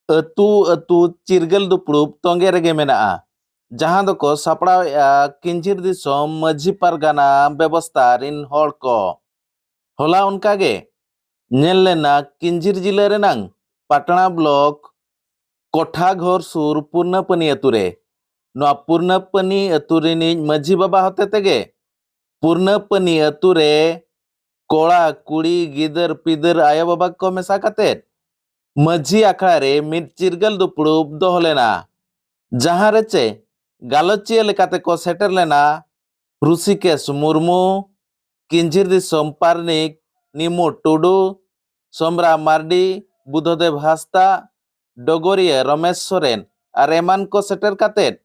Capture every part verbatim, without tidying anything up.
ᱟᱹᱛᱩ ᱟᱹᱛᱩ ᱪᱤᱨᱜᱟᱹᱞ ᱫᱩᱯᱲᱩᱵ ᱛᱚᱸᱜᱮ ᱨᱮᱜᱮ ᱢᱮᱱᱟᱜᱼᱟ, ᱡᱟᱦᱟᱸ ᱫᱚᱠᱚ ᱥᱟᱯᱲᱟᱣᱮᱫᱼᱟ ᱠᱤᱧᱡᱷᱤᱨ ᱫᱤᱥᱚᱢ ᱢᱟᱹᱡᱷᱤ ᱯᱟᱨᱜᱟᱱᱟ ᱵᱮᱵᱚᱥᱛᱷᱟ ᱨᱤᱱ ᱦᱚᱲ ᱠᱚ᱾ ᱦᱚᱞᱟ ᱚᱱᱠᱟᱜᱮ ᱧᱮᱞ ᱞᱮᱱᱟ ᱠᱤᱧᱡᱷᱤᱨ ᱡᱤᱞᱟᱹ ᱨᱮᱱᱟᱝ ᱯᱟᱴᱱᱟ ᱵᱞᱚᱠ ᱠᱚᱴᱷᱟ ᱜᱷᱚᱨ ᱥᱩᱨ ᱯᱩᱨᱱᱟᱯᱟᱱᱤ ᱟᱹᱛᱩ ᱨᱮ᱾ ᱱᱚᱣᱟ ᱯᱩᱨᱱᱟᱯᱟᱱᱤ ᱟᱹᱛᱩ ᱨᱤᱱᱤᱡ ᱢᱟᱹᱡᱷᱤ ᱵᱟᱵᱟ ᱦᱚᱛᱮ ᱛᱮᱜᱮ ᱯᱩᱨᱱᱟᱯᱟᱱᱤ ᱟᱹᱛᱩ ᱨᱮ ᱠᱚᱲᱟ, ᱠᱩᱲᱤ, ᱜᱤᱫᱟᱹᱨ, ᱯᱤᱫᱟᱹᱨ, ᱟᱭᱳ ᱵᱟᱵᱟ ᱠᱚ ᱢᱮᱥᱟ ᱠᱟᱛᱮᱫ ᱢᱟᱹᱡᱷᱤ ᱟᱠᱷᱲᱟ ᱨᱮ ᱢᱤᱫ ᱪᱤᱨᱜᱟᱹᱞ ᱫᱩᱯᱲᱩᱵ ᱫᱚᱦᱚ ᱞᱮᱱᱟ, ᱡᱟᱦᱟᱸ ᱨᱮ ᱪᱮ ᱜᱟᱞᱚᱪᱤᱭᱟᱹ ᱞᱮᱠᱟᱛᱮ ᱠᱚ ᱥᱮᱴᱮᱨ ᱞᱮᱱᱟ ᱨᱩᱥᱤᱠᱮᱥ ᱢᱩᱨᱢᱩ, ᱠᱤᱧᱡᱷᱤᱨ ᱫᱤᱥᱚᱢ ᱯᱟᱨᱱᱤᱠ ᱱᱤᱢᱩ ᱴᱩᱰᱩ, ᱥᱚᱢᱨᱟ ᱢᱟᱨᱰᱤ, ᱵᱩᱫᱷᱚᱫᱮᱵ ᱦᱟᱸᱥᱫᱟ, ᱰᱚᱜᱚᱨᱤᱭᱟᱹ ᱨᱚᱢᱮᱥ ᱥᱚᱨᱮᱱ ᱟᱨ ᱮᱢᱟᱱ ᱠᱚ ᱥᱮᱴᱮᱨ ᱠᱟᱛᱮᱫ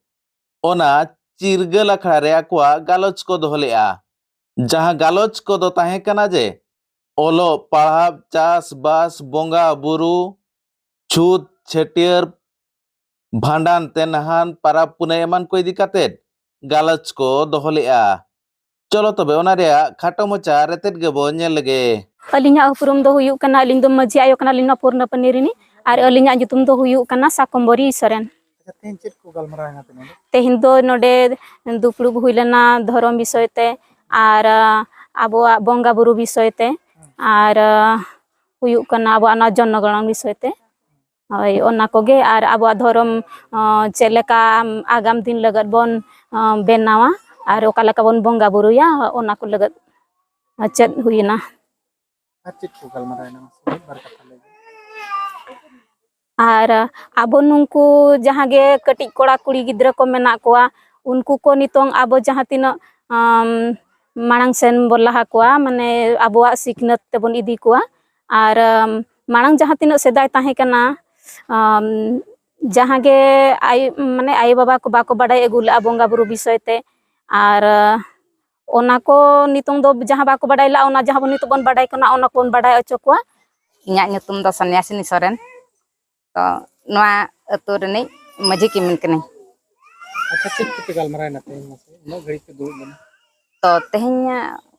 ᱚᱱᱟ ᱪᱤᱨᱜᱟᱹᱞ ᱟᱠᱷᱲᱟ ᱨᱮ ᱟᱠᱚᱣᱟᱜ ᱜᱟᱞᱚᱪ ᱠᱚ ᱫᱚᱦᱚ ᱞᱮᱫᱼᱟ᱾ ᱡᱟᱦᱟᱸ ᱜᱟᱞᱚᱪ ᱠᱚᱫᱚ ᱛᱟᱦᱮᱸ ᱠᱟᱱᱟ ᱡᱮ ᱚᱞᱚᱜ ᱯᱟᱲᱦᱟᱣ, ᱪᱟᱥ ᱵᱟᱥ, ᱵᱚᱸᱜᱟ ᱵᱩᱨᱩ, ᱪᱷᱩᱛ, ᱪᱷᱟᱹᱴᱭᱟᱹᱨ, ᱵᱷᱟᱸᱰᱟᱱ, ᱛᱮᱱᱦᱟᱱ, ᱯᱟᱨᱟᱵᱽ ᱯᱩᱱᱟᱹᱭ ᱮᱢᱟᱱ ᱠᱚ ᱤᱫᱤ ᱠᱟᱛᱮᱫ ᱜᱟᱞᱚᱪ ᱠᱚ ᱫᱚᱦᱚ ᱞᱮᱫᱼᱟ᱾ ᱪᱚᱞᱚ ᱛᱚᱵᱮ ᱚᱱᱟ ᱨᱮᱭᱟᱜ ᱠᱷᱟᱴᱚ ᱢᱟᱪᱷᱟ ᱨᱮᱛᱮᱫ ᱜᱮᱵᱚ ᱧᱮᱞ ᱞᱮᱜᱮ᱾ ᱟᱹᱞᱤᱧᱟᱜ ᱩᱯᱨᱩᱢ ᱫᱚ ᱦᱩᱭᱩᱜ ᱠᱟᱱᱟ, ᱟᱹᱞᱤᱧ ᱫᱚ ᱢᱟᱹᱡᱷᱤ ᱟᱭᱳ ᱠᱟᱱᱟᱞᱤᱧ ᱱᱚᱣᱟ ᱯᱩᱨᱱᱟᱯᱟᱱᱤ ᱨᱤᱱᱤᱡ, ᱟᱨ ᱟᱹᱞᱤᱧᱟᱜ ᱧᱩᱛᱩᱢ ᱫᱚ ᱦᱩᱭᱩᱜ ᱠᱟᱱᱟ ᱥᱟᱠᱚᱢᱵᱚᱨᱤ ᱥᱚᱨᱮᱱ᱾ ᱟᱪᱪᱷᱟ, ᱛᱮᱦᱮᱧ ᱪᱮᱫ ᱠᱚ ᱜᱟᱞᱢᱟᱨᱟᱣ ᱮᱱᱟ ᱛᱮ ᱱᱚᱰᱮ? ᱛᱮᱦᱮᱧ ᱫᱚ ᱱᱚᱰᱮ ᱫᱩᱯᱲᱩᱵ ᱦᱩᱭ ᱞᱮᱱᱟ ᱫᱷᱚᱨᱚᱢ ᱵᱤᱥᱚᱭ ᱛᱮ, ᱟᱨ ᱟᱵᱚᱣᱟᱜ ᱵᱚᱸᱜᱟ ᱵᱩᱨᱩ ᱵᱤᱥᱚᱭ ᱛᱮ, ᱟᱨ ᱦᱩᱭᱩᱜ ᱠᱟᱱᱟ ᱟᱵᱚᱣᱟᱜ ᱱᱚᱣᱟ ᱡᱚᱱᱚᱜᱚᱬᱚᱱ ᱵᱤᱥᱚᱭ ᱛᱮ᱾ ᱦᱳᱭ, ᱚᱱᱟ ᱠᱚᱜᱮ᱾ ᱟᱨ ᱟᱵᱚᱣᱟᱜ ᱫᱷᱚᱨᱚᱢ, ᱚ, ᱪᱮᱫ ᱞᱮᱠᱟ ᱟᱜᱟᱢ ᱫᱤᱱ ᱞᱟᱹᱜᱤᱫ ᱵᱚᱱ, ᱚ, ᱵᱮᱱᱟᱣᱟ ᱟᱨ ᱚᱠᱟ ᱞᱮᱠᱟ ᱵᱚᱱ ᱵᱚᱸᱜᱟ ᱵᱩᱨᱩᱭᱟ, ᱚᱱᱟ ᱠᱚ ᱞᱟᱹᱜᱤᱫ ᱪᱮᱫ ᱦᱩᱭᱮᱱᱟ᱾ ᱟᱨ ᱪᱮᱫ ᱠᱚ ᱜᱟᱞᱢᱟᱨᱟᱣ ᱮᱱᱟ, ᱢᱟᱥᱮ ᱢᱤᱫ ᱵᱟᱨ ᱠᱟᱛᱷᱟ ᱞᱟᱹᱭ ᱵᱤᱱ᱾ ᱟᱨ ᱟᱵᱚ ᱱᱩᱠᱩ ᱡᱟᱦᱟᱸ ᱜᱮ ᱠᱟᱹᱴᱤᱡ ᱠᱚᱲᱟ ᱠᱩᱲᱤ ᱜᱤᱫᱽᱨᱟᱹ ᱠᱚ ᱢᱮᱱᱟᱜ ᱠᱚᱣᱟ, ᱩᱱᱠᱩ ᱠᱚ ᱱᱤᱛᱚᱝ ᱟᱵᱚ ᱡᱟᱦᱟᱸ ᱛᱤᱱᱟᱹᱜ, ᱟᱢ, ᱢᱟᱲᱟᱝ ᱥᱮᱱ ᱵᱚᱱ ᱞᱟᱦᱟ ᱠᱚᱣᱟ, ᱢᱟᱱᱮ ᱟᱵᱚᱣᱟᱜ ᱥᱤᱠᱷᱱᱟᱹᱛ ᱛᱮᱵᱚᱱ ᱤᱫᱤ ᱠᱚᱣᱟ᱾ ᱟᱨ, ᱟᱢ, ᱢᱟᱲᱟᱝ ᱡᱟᱦᱟᱸ ᱛᱤᱱᱟᱹᱜ ᱥᱮᱫᱟᱭ ᱛᱟᱦᱮᱸ ᱠᱟᱱᱟ, ᱟᱢ, ᱡᱟᱦᱟᱸ ᱜᱮ ᱟᱭ-, ᱢᱟᱱᱮ ᱟᱭᱳ ᱵᱟᱵᱟ ᱠᱚ ᱵᱟᱠᱚ ᱵᱟᱰᱟᱭ ᱟᱹᱜᱩ ᱞᱮᱜᱼᱟ ᱵᱚᱸᱜᱟ ᱵᱩᱨᱩ ᱵᱤᱥᱚᱭ ᱛᱮ, ᱟᱨ, ᱚᱱᱟ ᱠᱚ ᱱᱤᱛᱚᱝ ᱫᱚ ᱡᱟᱦᱟᱸ ᱵᱟᱠᱚ ᱵᱟᱰᱟᱭ ᱞᱮᱜᱼᱟ, ᱚᱱᱟ ᱡᱟᱦᱟᱸ ᱵᱚᱱ ᱱᱤᱛᱚᱜ ᱵᱚᱱ ᱵᱟᱰᱟᱭ ᱠᱟᱱᱟ, ᱚᱱᱟ ᱠᱚᱵᱚᱱ ᱵᱟᱰᱟᱭ ᱦᱚᱪᱚ ᱠᱚᱣᱟ᱾ ᱤᱧᱟᱹᱜ ᱧᱩᱛᱩᱢ ᱫᱚ ᱥᱚᱱᱱᱟᱥᱤᱱᱤ ᱥᱚᱨᱮᱱ᱾ ᱛᱚ, ᱱᱚᱣᱟ ᱟᱹᱛᱩ ᱨᱤᱱᱤᱡ ᱢᱟᱹᱡᱷᱤ ᱠᱤᱢᱤᱱ ᱠᱟᱹᱱᱟᱹᱧ᱾ ᱟᱪᱪᱷᱟ, ᱪᱮᱫ ᱠᱚᱯᱮ ᱜᱟᱞᱢᱟᱨᱟᱣᱮᱱᱟ ᱛᱮᱦᱮᱧ, ᱢᱟᱥᱮ? ᱩᱱᱟᱹᱜ ᱜᱷᱟᱹᱲᱤᱡ ᱯᱮ ᱫᱩᱲᱩᱵ ᱞᱮᱱᱟ᱾ ᱛᱚ, ᱛᱮᱦᱮᱧ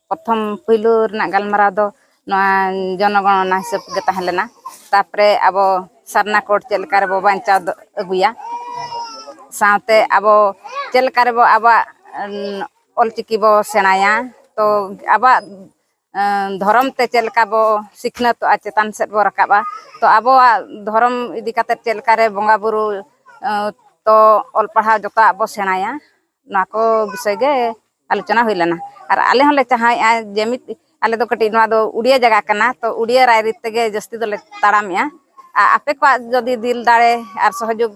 ᱯᱨᱚᱛᱷᱚᱢ ᱯᱩᱭᱞᱩ ᱨᱮᱱᱟᱜ ᱜᱟᱞᱢᱟᱨᱟᱣ ᱫᱚ ᱱᱚᱣᱟ ᱡᱚᱱᱚᱜᱚᱬᱚᱱᱟ ᱦᱤᱥᱟᱹᱵ ᱜᱮ ᱛᱟᱦᱮᱸ ᱞᱮᱱᱟ᱾ ᱛᱟᱨᱯᱚᱨᱮ ᱟᱵᱚ ᱥᱟᱨᱱᱟ ᱠᱳᱰ ᱪᱮᱫ ᱞᱮᱠᱟ ᱨᱮᱵᱚ ᱵᱟᱧᱪᱟᱣ ᱫᱚ-, ᱟᱹᱜᱩᱭᱟ, ᱥᱟᱶᱛᱮ ᱟᱵᱚ ᱪᱮᱫ ᱞᱮᱠᱟ ᱨᱮᱵᱚ ᱟᱵᱚᱣᱟᱜ, ᱩᱸ, ᱚᱞᱪᱤᱠᱤ ᱵᱚ ᱥᱮᱬᱟᱭᱟ, ᱛᱚ ᱟᱵᱚᱣᱟᱜ, ᱩᱸ, ᱫᱷᱚᱨᱚᱢ ᱛᱮ ᱪᱮᱫ ᱞᱮᱠᱟ ᱵᱚ ᱥᱤᱠᱷᱱᱟᱹᱛᱚᱜᱼᱟ, ᱪᱮᱛᱟᱱ ᱥᱮᱫ ᱵᱚ ᱨᱟᱠᱟᱵᱼᱟ, ᱛᱚ ᱟᱵᱚᱣᱟᱜ ᱫᱷᱚᱨᱚᱢ ᱤᱫᱤ ᱠᱟᱛᱮᱫ ᱪᱮᱫ ᱞᱮᱠᱟ ᱨᱮ ᱵᱚᱸᱜᱟ ᱵᱩᱨᱩ, ᱩᱸ, ᱛᱚ ᱚᱞ ᱯᱟᱲᱦᱟᱣ ᱡᱚᱛᱚᱣᱟᱜ ᱵᱚ ᱥᱮᱬᱟᱭᱟ, ᱱᱚᱣᱟ ᱠᱚ ᱵᱤᱥᱚᱭ ᱜᱮ ᱟᱞᱳᱪᱚᱱᱟ ᱦᱩᱭ ᱞᱮᱱᱟ᱾ ᱟᱨ ᱟᱞᱮ ᱦᱚᱸᱞᱮ ᱪᱟᱦᱟᱣᱮᱫᱼᱟ ᱡᱮ ᱢᱤᱫ, ᱟᱞᱮ ᱫᱚ ᱠᱟᱹᱴᱤᱡ ᱱᱚᱣᱟ ᱫᱚ ᱩᱲᱤᱭᱟ ᱡᱟᱭᱜᱟ ᱠᱟᱱᱟ, ᱛᱚ ᱩᱲᱤᱭᱟ ᱨᱟᱭᱨᱤᱛ ᱛᱮᱜᱮ ᱡᱟᱹᱥᱛᱤ ᱫᱚᱞᱮ ᱛᱟᱲᱟᱢᱮᱜᱼᱟ᱾ ᱟᱨ ᱟᱯᱮ ᱠᱚᱣᱟᱜ ᱡᱩᱫᱤ ᱫᱤᱞ ᱫᱟᱲᱮ ᱟᱨ ᱥᱚᱦᱚᱡᱳᱜᱽ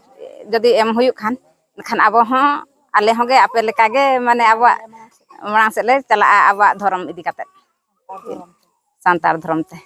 ᱡᱩᱫᱤ ᱮᱢ ᱦᱩᱭᱩᱜ ᱠᱷᱟᱱ, ᱮᱱᱠᱷᱟᱱ ᱟᱵᱚ ᱦᱚᱸ, ᱟᱞᱮ ᱦᱚᱸᱜᱮ ᱟᱯᱮ ᱞᱮᱠᱟᱜᱮ, ᱢᱟᱱᱮ, ᱟᱵᱚᱣᱟᱜ ᱢᱟᱲᱟᱝ ᱥᱮᱫ ᱞᱮ ᱪᱟᱞᱟᱜᱼᱟ, ᱟᱵᱚᱣᱟᱜ ᱫᱷᱚᱨᱚᱢ ᱤᱫᱤ ᱠᱟᱛᱮᱫ, ᱥᱟᱱᱛᱟᱲ ᱫᱷᱚᱨᱚᱢ ᱛᱮ᱾